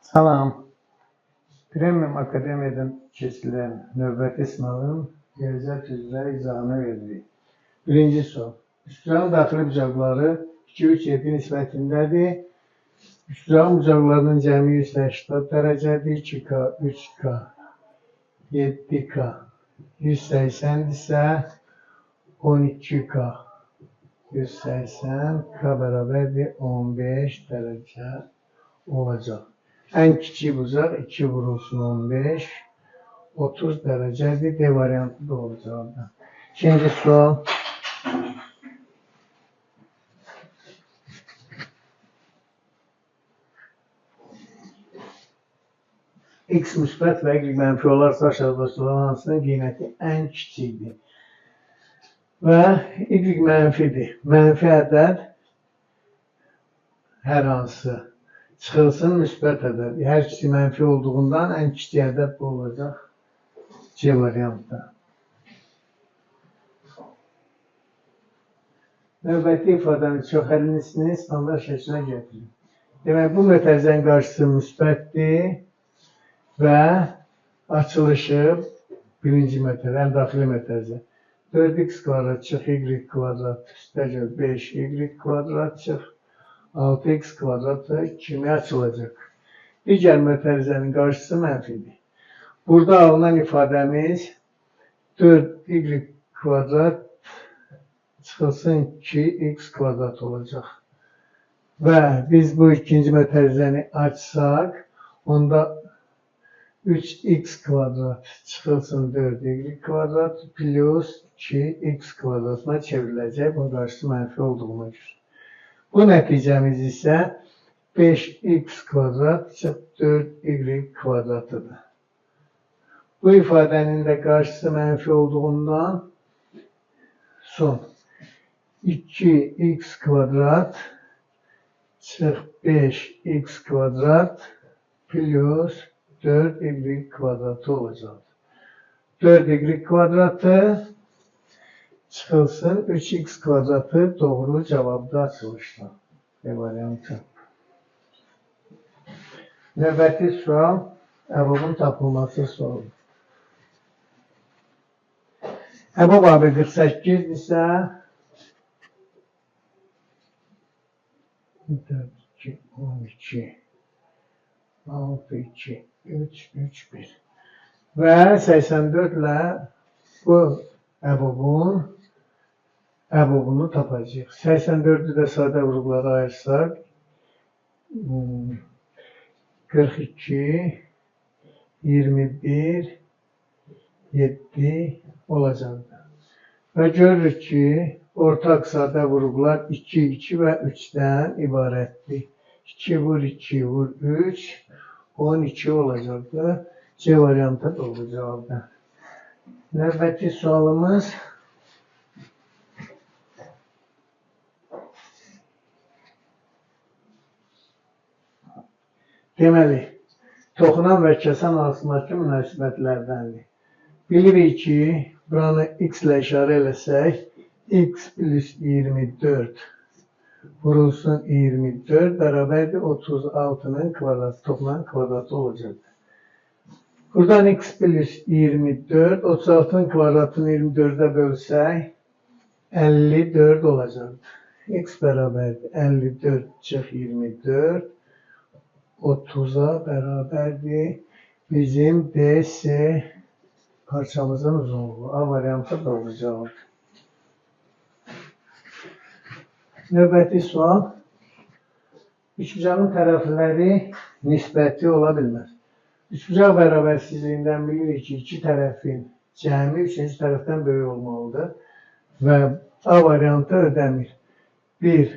Salam. Premium Akademiyadan keçirilən növbəti sınavın riyaziyyat üzrə izahını veririk. Birinci sual. Üçbucağın daxili bucaqları 2, 3, 7 nisbətindədir. Üçbucağın bucaqlarının cəmi 180 dərəcədir. 2K, 3K, 7K, 180-dirsə 12K, 180, K bərabərdir 15 dərəcə olacaq. Ən kiçik bucaq 2 vurulsun 15, 30 dərəcədir. D variantı doğru cavabdır. İkinci sual. X müsbət və Y mənfi olarsa aşağıdakıların hansının qiyməti ən kiçikdir? Və Y mənfidir. Mənfi ədəd hər hansı çıxılsın müsbət ədəd. Hər ikisi mənfi olduğundan ən kiçik ədəd bu olacaq C variantda. Növbəti ifadənin çoxhəllisini standart şəklə gətirin. Demək, bu mötərizənin qarşısı müsbətdir və açılışı birinci mötərizə, ən daxili mötərizə. 4x kvadrat çıx y kvadrat üstəgəl 5y kvadrat çıx 6x kvadratı kimi açılacaq. Digər mötərizənin qarşısı mənfidir. Burada alınan ifadəmiz 4y kvadrat çıxılsın 2x kvadrat olacaq. Və biz bu ikinci mötərizəni açsaq, onda 3x kvadrat çıxılsın 4y kvadrat plus 2x kvadratına çevriləcək. Bunun qarşısı mənfi olduğuna görə. Bu nəticəmiz isə 5x kvadrat çıx 4y kvadratıdır. Bu ifadənin də qarşısı mənfi olduğundan son 2x kvadrat çıx 5x kvadrat plus 4y kvadratı olacaq. 4y kvadratı çıxılsın 3x kvadratı doğru cavabda açılışda. B variantı. Növbəti sual əbobun tapılması sualıdır. Əbob AB 48 isə 4, 2, 12, 6, 2, 3, 3, 1 və 84 ilə bu əbobun əbobunu tapacağıq. 84-ü də sadə vurğulara ayırsaq 42, 21, 7 olacaqdır. Və görürük ki, ortaq sadə vurğular 2, 2 və 3-dən ibarətdir. 2 vur 2 vur 3, 12 olacaqdır. C variantı doğru cavabdır. Növbəti sualımız deməli, toxunan və kəsən arasındakı münasibətlərdəndir. Bilirik ki, buranı x ilə işarə eləsək, x plus 24 vurulsun 24 bərabərdir 36-nın kvadratı, toxunan kvadratı olacaqdır. Buradan x plus 24, 36-nın kvadratını 24-ə bölsək, 54 olacaqdır. X bərabərdir 54 çıx 24, 30-a bərabərdir bizim DC parçamızın uzunluğu. A variantı doğru cavabdır. Növbəti sual. Üçbucağın tərəfləri nisbəti ola bilməz. Üçbucaq bərabərsizliyindən bilirik ki, iki tərəfin cəmi üçüncü tərəfdən böyük olmalıdır və A variantı ödəmir. 1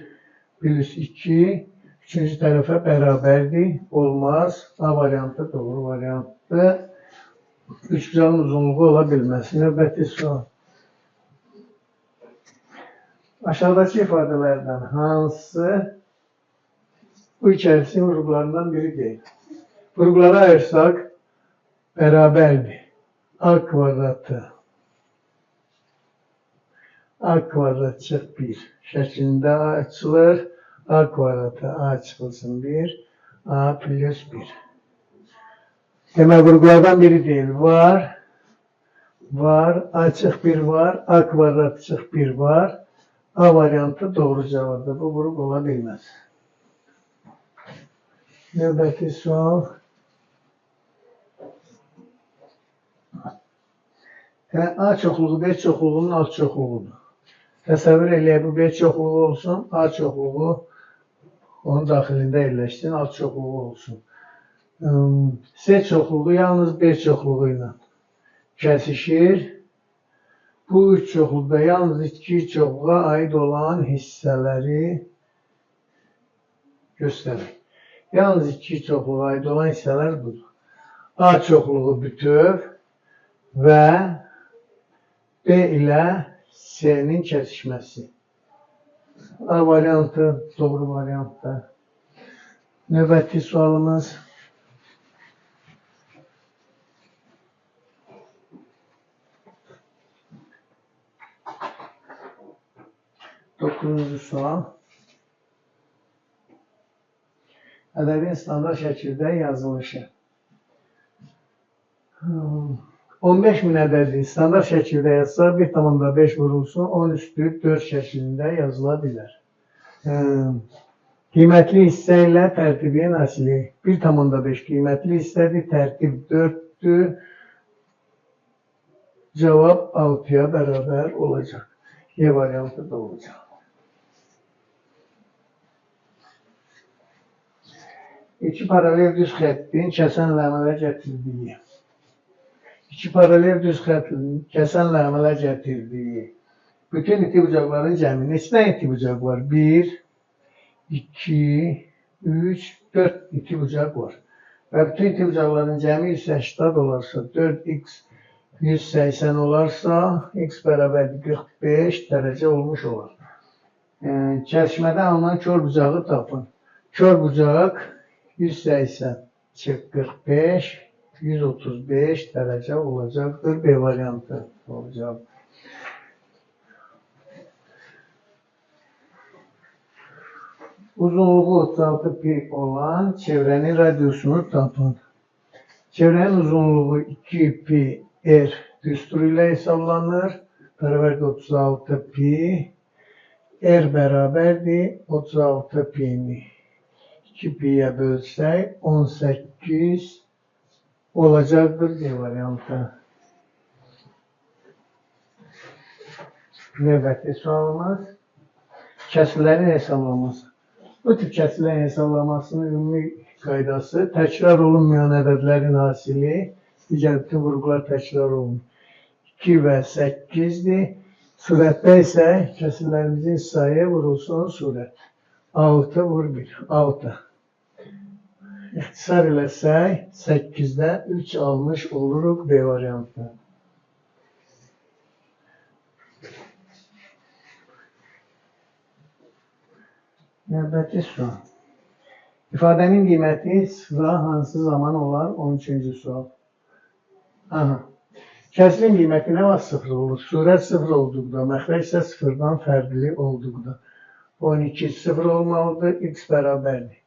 plus 2 üçüncü tərəfə bərabərdir. Olmaz. A variantı doğru variantdır. Üçbucağın uzunluğu ola bilməz. Növbəti sual. Aşağıdakı ifadələrdən hansı bu iki hədsin vurğularından biri deyil? Vurğulara ayırsaq bərabərdir. A kvadratı A kvadrat çıx 1 şəklində açılır. A kvadratı A çıxılsın 1, A plus 1. Demək, vurğulardan biri deyil. Var, var, A çıx 1 var, A kvadrat çıx 1 var. A variantı doğru cavabdır. Bu vuruq ola bilməz. Növbəti sual. Yəni, A çoxluğu B çoxluğunun alt çoxluğudur. Təsəvvür eləyək, bu B çoxluğu olsun, A çoxluğu onun daxilində yerləşsin, alt çoxluğu olsun. C çoxluğu yalnız B çoxluğu ilə kəsişir. Bu üç çoxluqda yalnız iki çoxluğa aid olan hissələri göstərir. Yalnız iki çoxluğa aid olan hissələr budur. A çoxluğu bütöv və B ilə C-nin kəsişməsi. A variantı doğru variantdır. Növbəti sualımız. Doqquzuncu sual. Ədədin standart şəkildə yazılışı. 15.000 ədədi standart şəkildə yazsa 1,5 vurulsun, 10 üstü 4 şəklində yazıla bilər. Qiymətli hissə ilə tərtibin hasili 1,5 qiymətli hissədir, tərtib 4-dür. Cavab 6-ya bərabər olacaq. E variantı da olacaq. İki paralel düz xəttin kəsənlə əmələ gətirdiyi. İki paralel düz xəttin kəsənlə əmələ gətirdiyi bütün iti bucaqların cəmi. Neçə dənə iti bucaq var? 1, 2, 3, 4 iti bucaq var. Və bütün iti bucaqların cəmi 180 olarsa, 4x 180 olarsa, x bərabərdir 45 dərəcə olmuş olar. Kəsişmədən alınan kör bucağı tapın. Kör bucaq 180 çıx 45, 135 dərəcə olacaqdır. B variantı olacaq. Uzunluğu 36 pi olan çevrənin radiusunu tapın. Çevrənin uzunluğu 2 pi r düsturu ilə hesablanır. Bərabərdir 36 pi. R bərabərdir 36 pini. 2 pi'yə bölsək 18 olacaqdır D variantı. Növbəti sualımız kəsirlərin hesablanması. Bu tip kəsirlərin hesablamasının ümumi qaydası təkrar olunmayan ədədlərin hasili, digər bütün vurğular təkrar olunur. 2 və 8-dir. Surətdə isə kəsirlərimizin sayı vurulsun surət. 6 vur 1, 6. İxtisar eləsək 8-də 3 almış oluruq B variantı. Növbəti sual. İfadənin qiyməti sıfıra hansı zaman olar? 13-cü sual. Aha. Kəsirin qiyməti nə vaxt sıfır olur? Surət sıfır olduqda, məxrəc isə sıfırdan fərqli olduqda. 12 sıfır olmalıdır, x bərabərdir.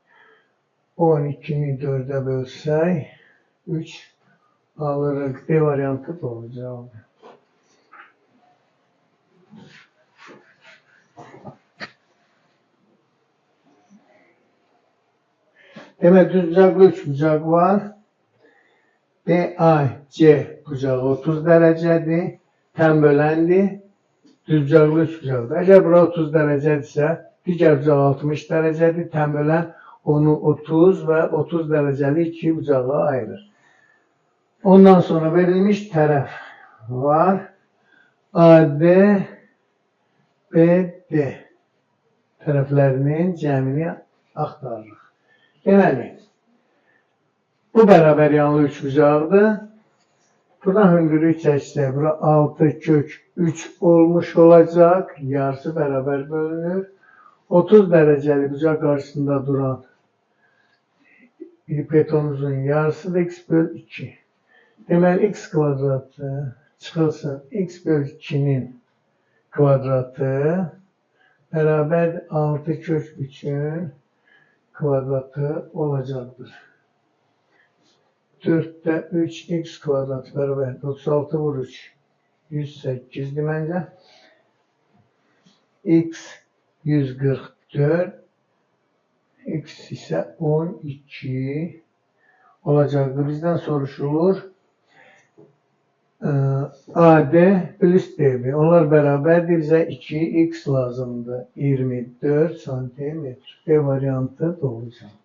12-ni 4-ə bölsək, 3 alırıq. D variantı doğru cavabdır. Demək, düz bucaqlı üç bucaq var. BAC bucağı 30 dərəcədir, tən böləndir. Düz bucaqlı üç bucaqdır. Əgər bura 30 dərəcədirsə, digər bucaq 60 dərəcədir, tən bölən onu 30 və 30 dərəcəli iki bucağa ayırır. Ondan sonra verilmiş tərəf var. AD, BD tərəflərinin cəmini axtarırıq. Deməli, bu bərabər yanlı üç bucaqdır. Buradan hündürlük çəksək, bura 6 kök 3 olmuş olacaq. Yarısı bərabər bölünür. 30 dərəcəli bucaq qarşısında duran hipotenuzun yarısı da x böl 2. Deməli, x kvadratı çıxılsın x böl 2-nin kvadratı bərabər 6 kök 3-ün kvadratı olacaqdır. 4-də 3x kvadrat bərabər 36 vur 3, 108-dir məncə. X 144, x isə 12 olacaqdır. Bizdən soruşulur AD plus DB. Onlar bərabərdir. Bizə 2x lazımdır. 24 santimetr. B variantı doğru cavab.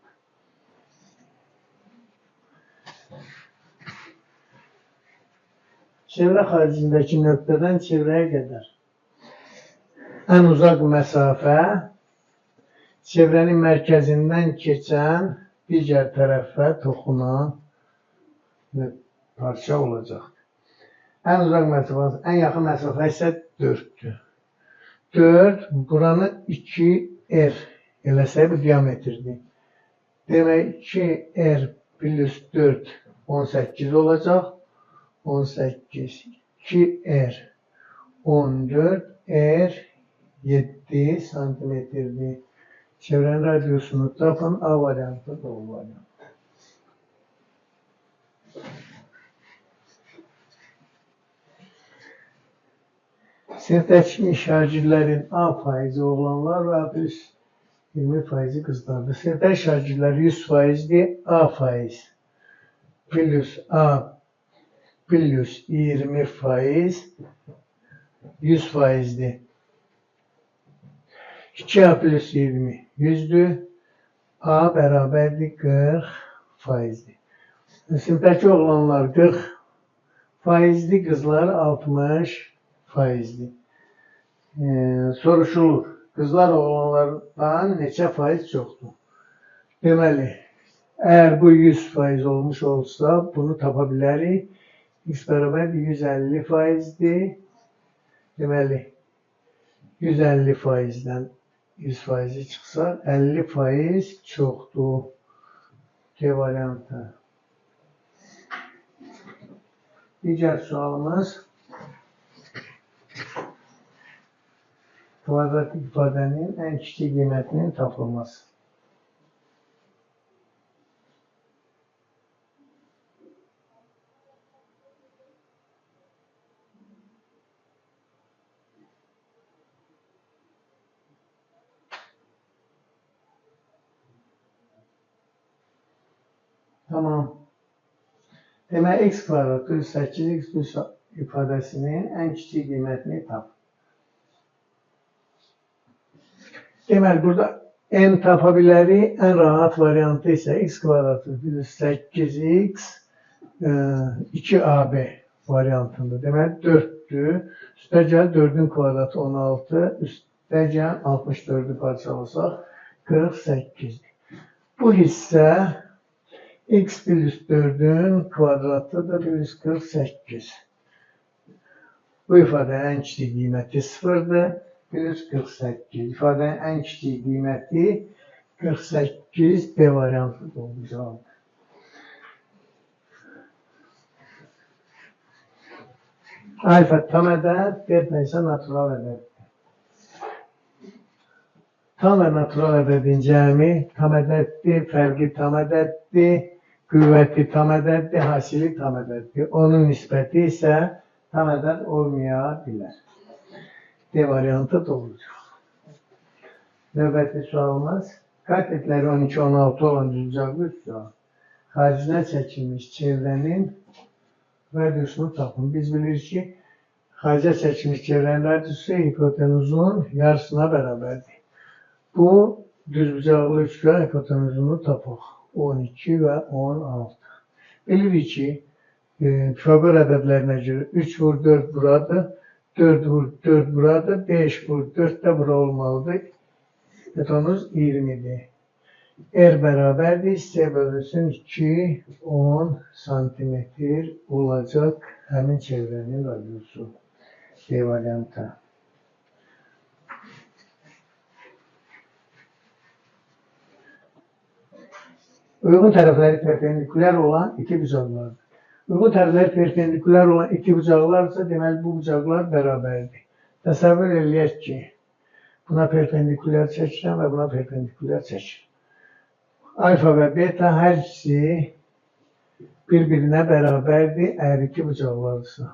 Çevrə xaricindəki nöqtədən çevrəyə qədər ən uzaq məsafə çevrənin mərkəzindən keçən digər tərəfə toxunan parça olacaqdır. Ən uzaq məsafə, ən yaxın məsafə isə 4-dür. 4, buranı 2R eləsək bu diametrdir. Demək 2R plus 4, 18 olacaq. 18, 2R, 14, R 7 santimetrdir. Çevrənin radiusunu tapın. A variantı doğru variant. Sinifdəki şagirdlərin A faizi oğlanlar və A plus 20 faizi qızlardır. Sinifdəki şagirdlər 100 faizdir. A faiz plus A plus 20 faiz 100 faizdir. 2A plus 20 100'dür. A bərabərdir 40 faizdir. Sinifdəki oğlanlar 40 faizdir, qızlar 60 faizdir. Soruşulur, qızlar oğlanlardan neçə faiz çoxdur? Deməli, əgər bu 100 faiz olmuş olsa, bunu tapa bilərik. X bərabərdir 150 faizdir. Deməli, 150 faizdən 100 faizi çıxsa, 50 faiz çoxdur. C variantı. Digər sualımız kvadratik ifadənin ən kiçik qiymətinin tapılması. Tamam. Demək, x kvadrat plus 8x plus ifadəsinin ən kiçik qiymətini tap. Deməli, burada n tapa bilərik. Ən rahat variantı isə x kvadratı plus 8x 2ab variantında. Deməli, 4-dür. Üstəgəl 4-ün kvadratı 16, üstəgəl 64-ü parçalasaq 48-dir. Bu hissə x plus 4-ün kvadratıdır, plus 48. Bu ifadənin ən kiçik qiyməti 0-dır, plus 48. İfadənin ən kiçik qiyməti 48, B variantı doğru cavabdır. Alfa tam ədəd, beta isə natural ədəddir. Tam və natural ədədin cəmi tam ədəddir, fərqi tam ədəddir, qüvvəti tam ədəddir, hasili tam ədəddir. Onun nisbəti isə tam ədəd olmaya bilər. D variantı doğrudur. Növbəti sualımız, katetləri 12-16 olan düzbucaqlı sual. Xaricinə çəkilmiş çevrənin radiusunu tapın. Biz bilirik ki, xaricə çəkilmiş çevrənin radiusu hipotenuzun yarısına bərabərdir. Bu düzbucaqlı üçgen hipotenuzunu tapaq. 12 və 16. Bilirik ki, Pifagor ədədlərinə görə 3 vur 4 buradır, 4 vur 4 buradır, 5 vur 4 də bura olmalıdır. Hipotenuz 20-dir. R bərabərdir, C bölünsün 2, 10 santimetr olacaq həmin çevrənin radiusu. D variantı. Uyğun tərəfləri perpendikulyar olan iki bucaqlardır. Uyğun tərəfləri perpendikulyar olan iki bucaqlarsa, deməli bu bucaqlar bərabərdir. Təsəvvür eləyək ki, buna perpendikulyar çəkirəm və buna perpendikulyar çəkirəm. Alfa və beta hər ikisi bir-birinə bərabərdir, əgər iki bucaqlarsa.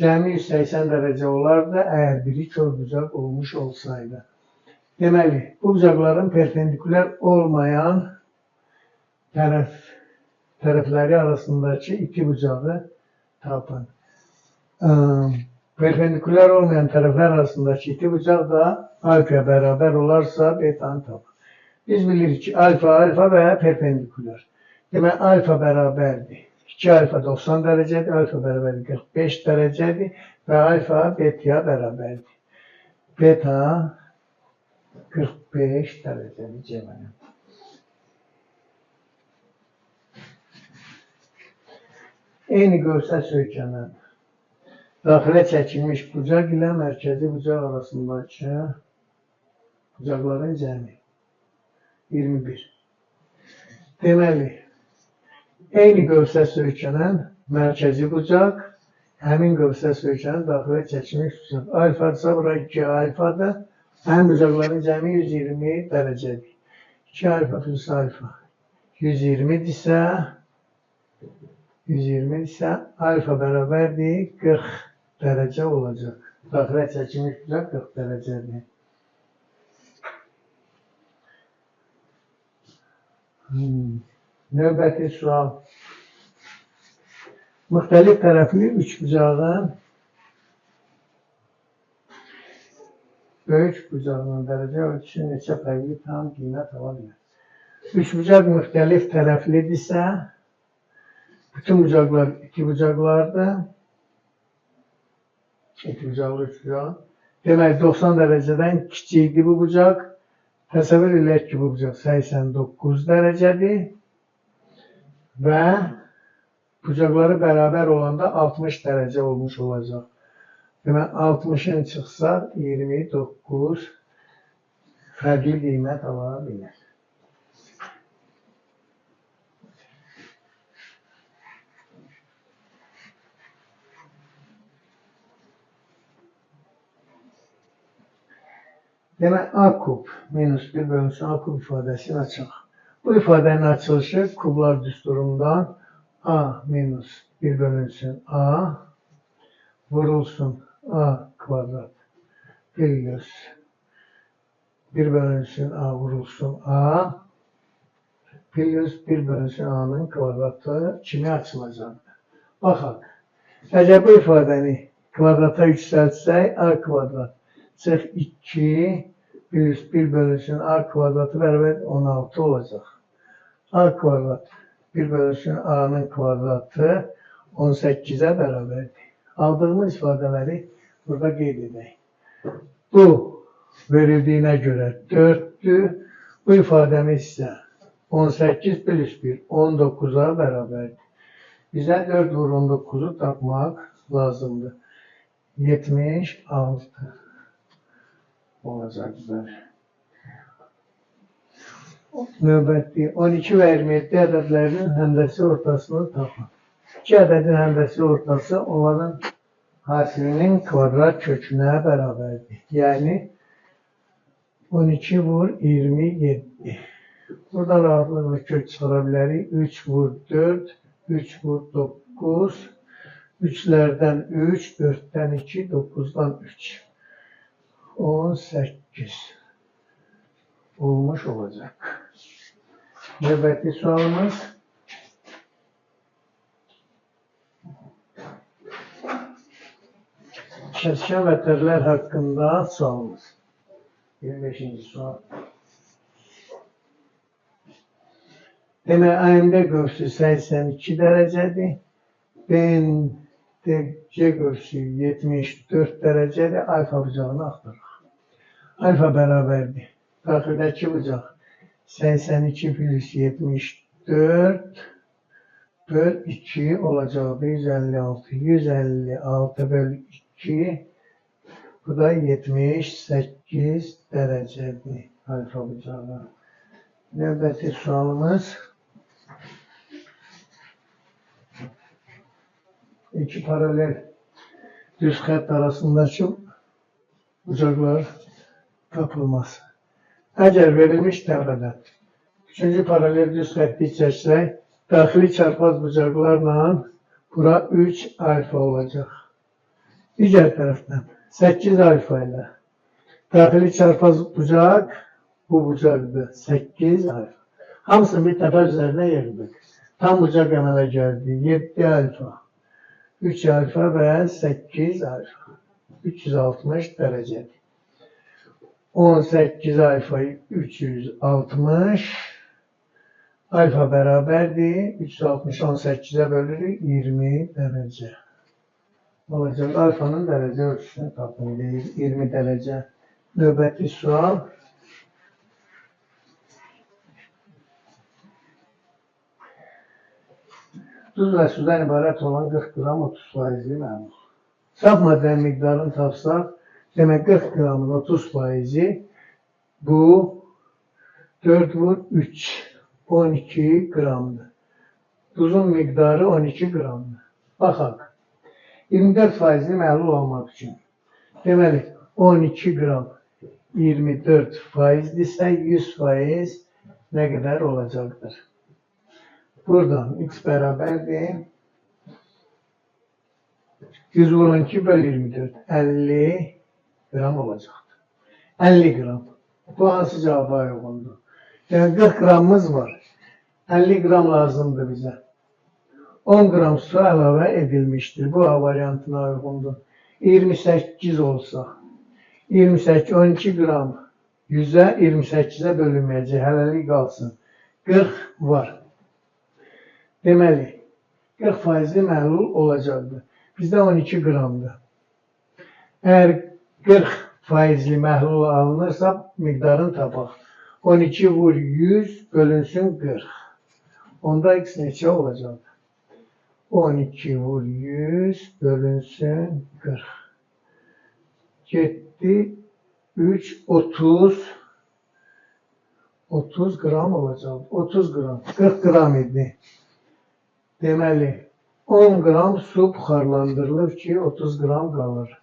Cəmi 180 dərəcə olardı, əgər biri kör bucaq olmuş olsaydı. Deməli, bu bucaqların perpendikulyar olmayan tərəfləri arasındakı iki bucağı tapın. Perpendikulyar olmayan tərəflər arasındakı iki bucaq da alfaya bərabər olarsa betanı tapın. Biz bilirik ki, alfa, alfa və perpendikulyar. Demək, alfa bərabərdir. 2 alfa 90 dərəcədir, alfa bərabərdir 45 dərəcədir və alfa betaya bərabərdir. Beta 45 dərəcədir C variantı. Eyni qövsə söykənən daxilə çəkilmiş bucaq ilə mərkəzi bucaq arasındakı bucaqların cəmi 21. Deməli, eyni qövsə söykənən mərkəzi bucaq, həmin qövsə söykənən daxilə çəkilmiş bucaq. Alfadırsa, bura 2 alfadır. Həmin bucaqların cəmi 120 dərəcədir. 2 alfa plus alfa 120-dirsə, 120-dirsə, alfa bərabərdir 40 dərəcə olacaq. Daxilə çəkilmiş bucaq 40 dərəcədir. Növbəti sual. Müxtəlif tərəfli üçbucağın böyük bucağının dərəcə ölçüsü neçə fərqli tam qiymət ala bilər? Üçbucaq müxtəlif tərəflidirsə, bütün bucaqlar iki bucaqlardır. İki bucaqlı üçbucaq. Demək, 90 dərəcədən kiçikdir bu bucaq. Təsəvvür eləyək ki, bu bucaq 89 dərəcədir və bucaqları bərabər olanda 60 dərəcə olmuş olacaq. Demək, 60-ın çıxsaq 29 fərqli qiymət ala bilər. Demək, A kub minus 1 bölünsün A kub ifadəsini açaq. Bu ifadənin açılışı kublar düsturundan A minus 1 bölünsün A vurulsun A kvadrat plus 1 bölünsün A vurulsun A plus 1 bölünsün A'nın kvadratı kimi açılacaqdır. Baxaq, əgər bu ifadəni kvadrata yüksəltsək A kvadrat çıx 2 plus 1 bölünsün A kvadratı bərabər 16 olacaq. A kvadrat 1 bölünsün A'nın kvadratı 18'e bərabərdir. Aldığımız ifadələri burada qeyd edək. Bu verildiyinə görə 4-dür. Bu ifadəmiz isə 18 plus 1, 19'a bərabərdir. Bizə 4 vur 19'u tapmaq lazımdır. 76 olacaqdır. Növbəti 12 və 27 ədədlərinin həndəsi ortasını tapın. İki ədədin həndəsi ortası onların hasilinin kvadrat kökünə bərabərdir. Yəni 12 vur 27. Buradan rahatlıqla kök çıxara bilərik. 3 vur 4, 3 vur 9, 3-lərdən 3, 4-dən 2, 9-dan 3. 18 olmuş olacaq. Növbəti sualımız. Kəsişən vektorlar haqqında sualımız. 25. Sual. Demək, AMD qövsü 82 dərəcədir. BNDC qövsü 74 dərəcədir. Alfa bucağını axtaraq. Alfa bərabərdir. Daxildəki bucaq 82 plus 74 böl 2 olacaqdır. 156. 156 böl 2 bu da 78 dərəcədir alfa bucağı. Növbəti sualımız. İki paralel düz xətt arasındakı bucaqlar tapılması. Əgər verilmiş təbəqədən üçüncü paralel düz xətti çəksək, Daxili çarpaz bucaqlarla bura 3 alfa olacaq. Digər tərəfdən 8 alfa ilə daxili çarpaz bucaq bu bucaqdır. 8 alfa. Hamısını bir təpə üzərinə yığdıq. Tam bucaq əmələ gəldi. 7 alfa, 3 alfa və 8 alfa. 360 dərəcədir. 18 alfa 360 alfa bərabərdir. 360 18-ə bölürük. 20 dərəcə olacaq. Alfanın dərəcə ölçüsünü tapın deyir. 20 dərəcə. Növbəti sual. Duz və sudan ibarət olan 40 qram 30%-li məhlul. Saf maddənin miqdarını tapsaq, demək 40 qramın 30%-i bu 4 vur 3, 12 qramdır. Duzun miqdarı 12 qramdır. Baxaq, 24%-li məhlul olmaq üçün. Deməli, 12 qram 24%-dirsə 100% nə qədər olacaqdır? Buradan x bərabərdir. 100 vur 12 böl 24. 50 qram olacaqdır. 50 qram. Bu hansı cavaba uyğundur? Yəni 40 qramımız var. 50 qram lazımdır bizə. 10 qram su əlavə edilmişdir. Bu A variantına uyğundur. 28 olsa, 28, 12 qram 100-ə 28-ə bölünməyəcək. Hələlik qalsın. 40 var. Deməli, 40%-li məhlul olacaqdır. Bizdə 12 qramdır. Əgər 40%-li məhlul alınırsa, miqdarını tapaq. 12 vur 100 bölünsün 40. Onda x neçə olacaqdır? 12 vur 100 bölünsün 40. Getdi 3, 30. 30 qram olacaqdır. 30 qram. 40 qram idi. Deməli, 10 qram su buxarlandırılır ki, 30 qram qalır.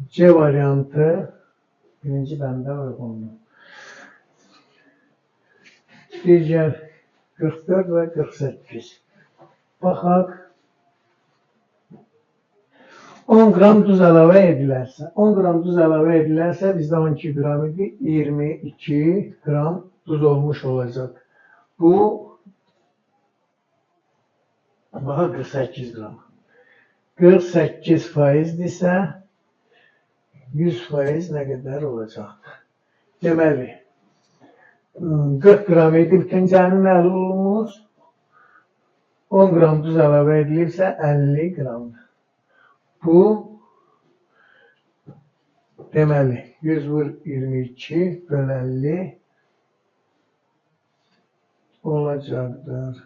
C variantı birinci bəndə uyğundur. Digər 44 və 48. Baxaq. 10 qram duz əlavə edilərsə, 10 qram duz əlavə edilərsə, bizdə 12 qram idi, 22 qram duz olmuş olacaq. Bu, baxaq 48 qram. 48%-dirsə, 100% nə qədər olacaqdır? Deməli, 40 qram idi bütün cəmi məhlulumuz, 10 qram duz əlavə edilibsə 50 qramdır. Bu, deməli, 100 vur 22 böl 50 olacaqdır.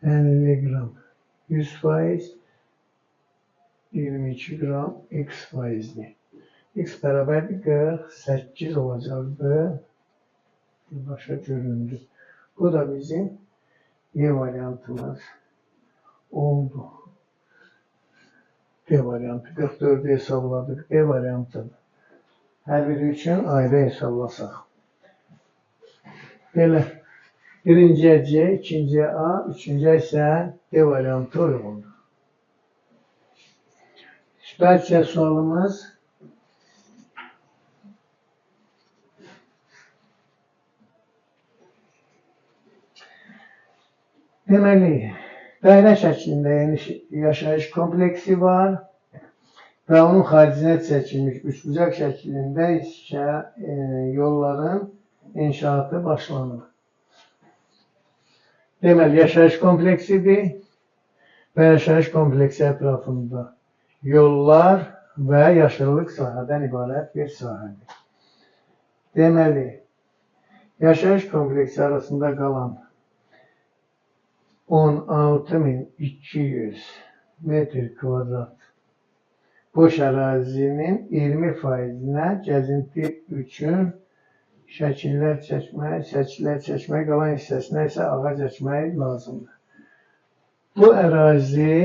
50 qram 100%, 22 qram x faizli. X bərabərdir 48 olacaqdır. Başa göründü. Bu da bizim Y variantımız oldu. D variantı 44'ü hesabladık. D variantıdır. Hər biri üçün ayrı hesablasaq. Belə birinciyə C, ikinciyə A, üçüncüyə isə D variantı uyğundur. Situasiya sualımız. Deməli, dairə şəklində yaşayış kompleksi var və onun xaricinə çəkilmiş üçbucaq şəklində isə yolların inşaatı başlanır. Deməli, yaşayış kompleksidir və yaşayış kompleksi ətrafında yollar və yaşıllıq sahədən ibarət bir sahədir. Deməli, yaşayış kompleksi arasında qalan 16.200 metr kvadrat boş ərazinin 20%-nə gəzinti üçün şəkillər çəkmək, səksilər çəkmək, qalan hissəsinə isə ağac əkmək lazımdır. Bu ərazi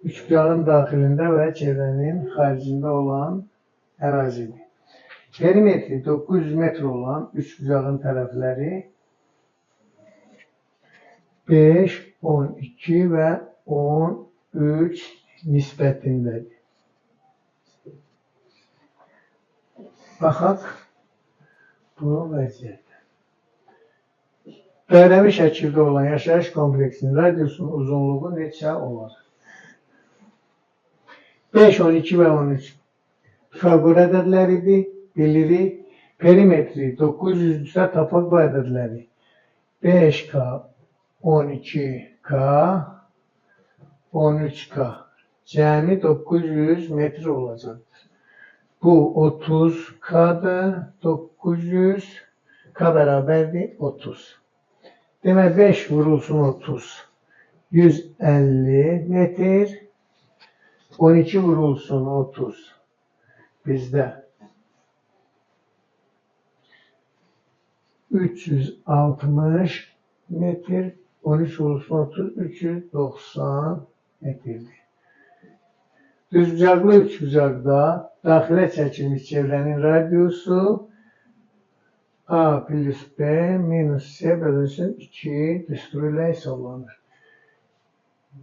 üçbucağın daxilində və çevrənin xaricində olan ərazidir. Perimetri 900 metr olan üçbucağın tərəfləri 5, 12 və 13 nisbətindədir. Baxaq bu vəziyyətdə. Dairəvi şəkildə olan yaşayış kompleksinin radiusunun uzunluğu neçə olar? 5, 12 və 13 Pifaqor ədədləridir, bilirik. Perimetri 900-dürsə tapaq bu ədədləri. 5K, 12K, 13K. Cəmi 900 metr olacaqdır. Bu 30K-dır, 900, K bərabərdir 30. Demək 5 vurulsun 30, 150 metr, 12 vurulsun 30 bizdə 360 metr, 13 vurulsun 30, 390 metrdir. Düzbucaqlı üçbucaqda daxilə çəkilmiş çevrənin radiusu A plus B minus C bölünsün 2 düsturu ilə hesablanır.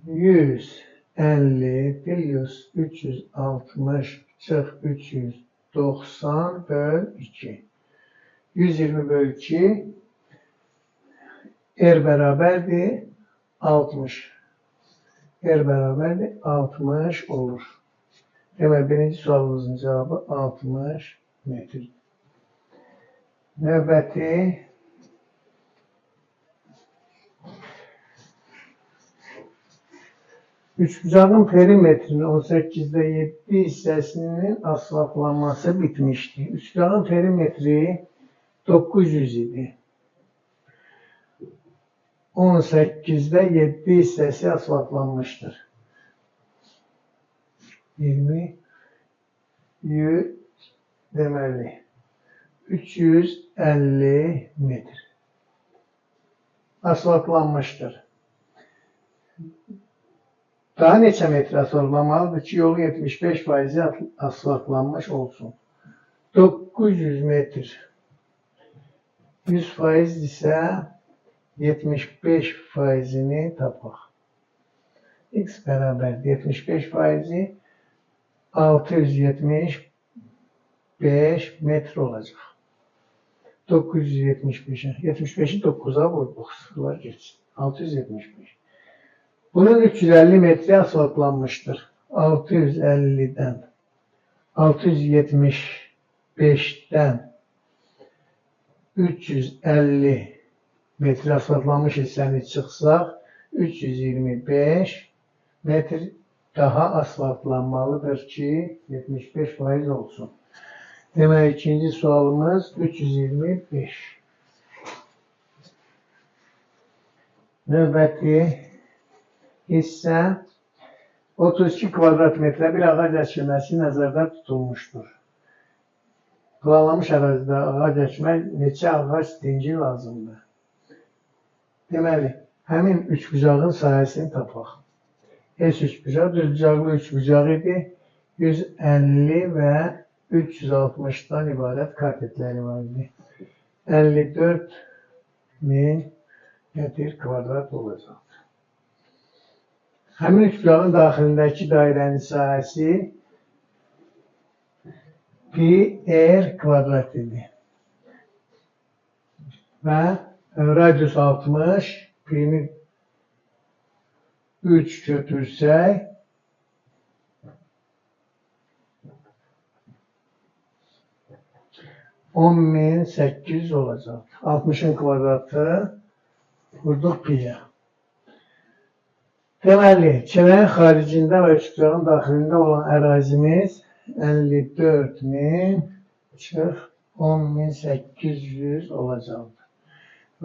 150 plus 360 çıx 390 böl 2. 120 böl 2 R bərabərdir 60. R bərabərdir 60 olur. Demək, birinci sualımızın cavabı 60 metr. Növbəti üçbucağın perimetrinin 18,7 hissəsinin asfaltlanması bitmişdi. Üçbucağın perimetri 900 idi. 18,7 hissəsi asfaltlanmışdır. 20, 100 deməli 350 metr asfaltlanmışdır. Daha neçə metr asfaltlanmalıdır ki, yolun 75% asfaltlanmış olsun? 900 metr. 100% isə 75%-ni tapaq. X bərabərdir 75% 675 metr olacaq. 975-ə. 75-i 9-a vurduq. Sıfırlar geçsin. 675. Bunun 350 metri asfaltlanmışdır. 650-dən 675-dən 350 metr asfaltlanmış hissəni çıxsaq 325 metr daha asfaltlanmalıdır ki 75% olsun. Demək, ikinci sualımız 325. Növbəti hissə 32 kvadrat metrə bir ağac əkilməsi nəzərdə tutulmuşdur. Planlanmış ərazidə ağac əkmək neçə ağac dinci lazımdır? Deməli, həmin üçbucağın sahəsini tapaq. S üçbucaq düzbucaqlı üçbucaq idi. 150 və 360-dan ibarət katetləri var idi. 54.000 metr kvadrat olacaqdır. Həmin üçbucağın daxilindəki dairənin sahəsi pi r kvadrat idi. Və radius 60, pini 3 götürsək 10.800 olacaq. 60-ın kvadratı vurduq piyə. Deməli, çevrənin xaricində və üçbucağın daxilində olan ərazimiz 54.000 çıx 10.800 olacaqdır.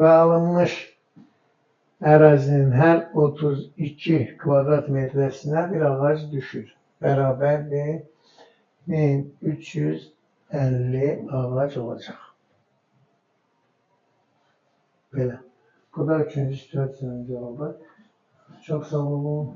Və alınmış ərazinin hər 32 kvadrat metrəsinə bir ağac düşür. Bərabərdir 1350 ağac olacaq. Belə. Bu da üçüncü situasiyanın cavabı. Çox sağ olun.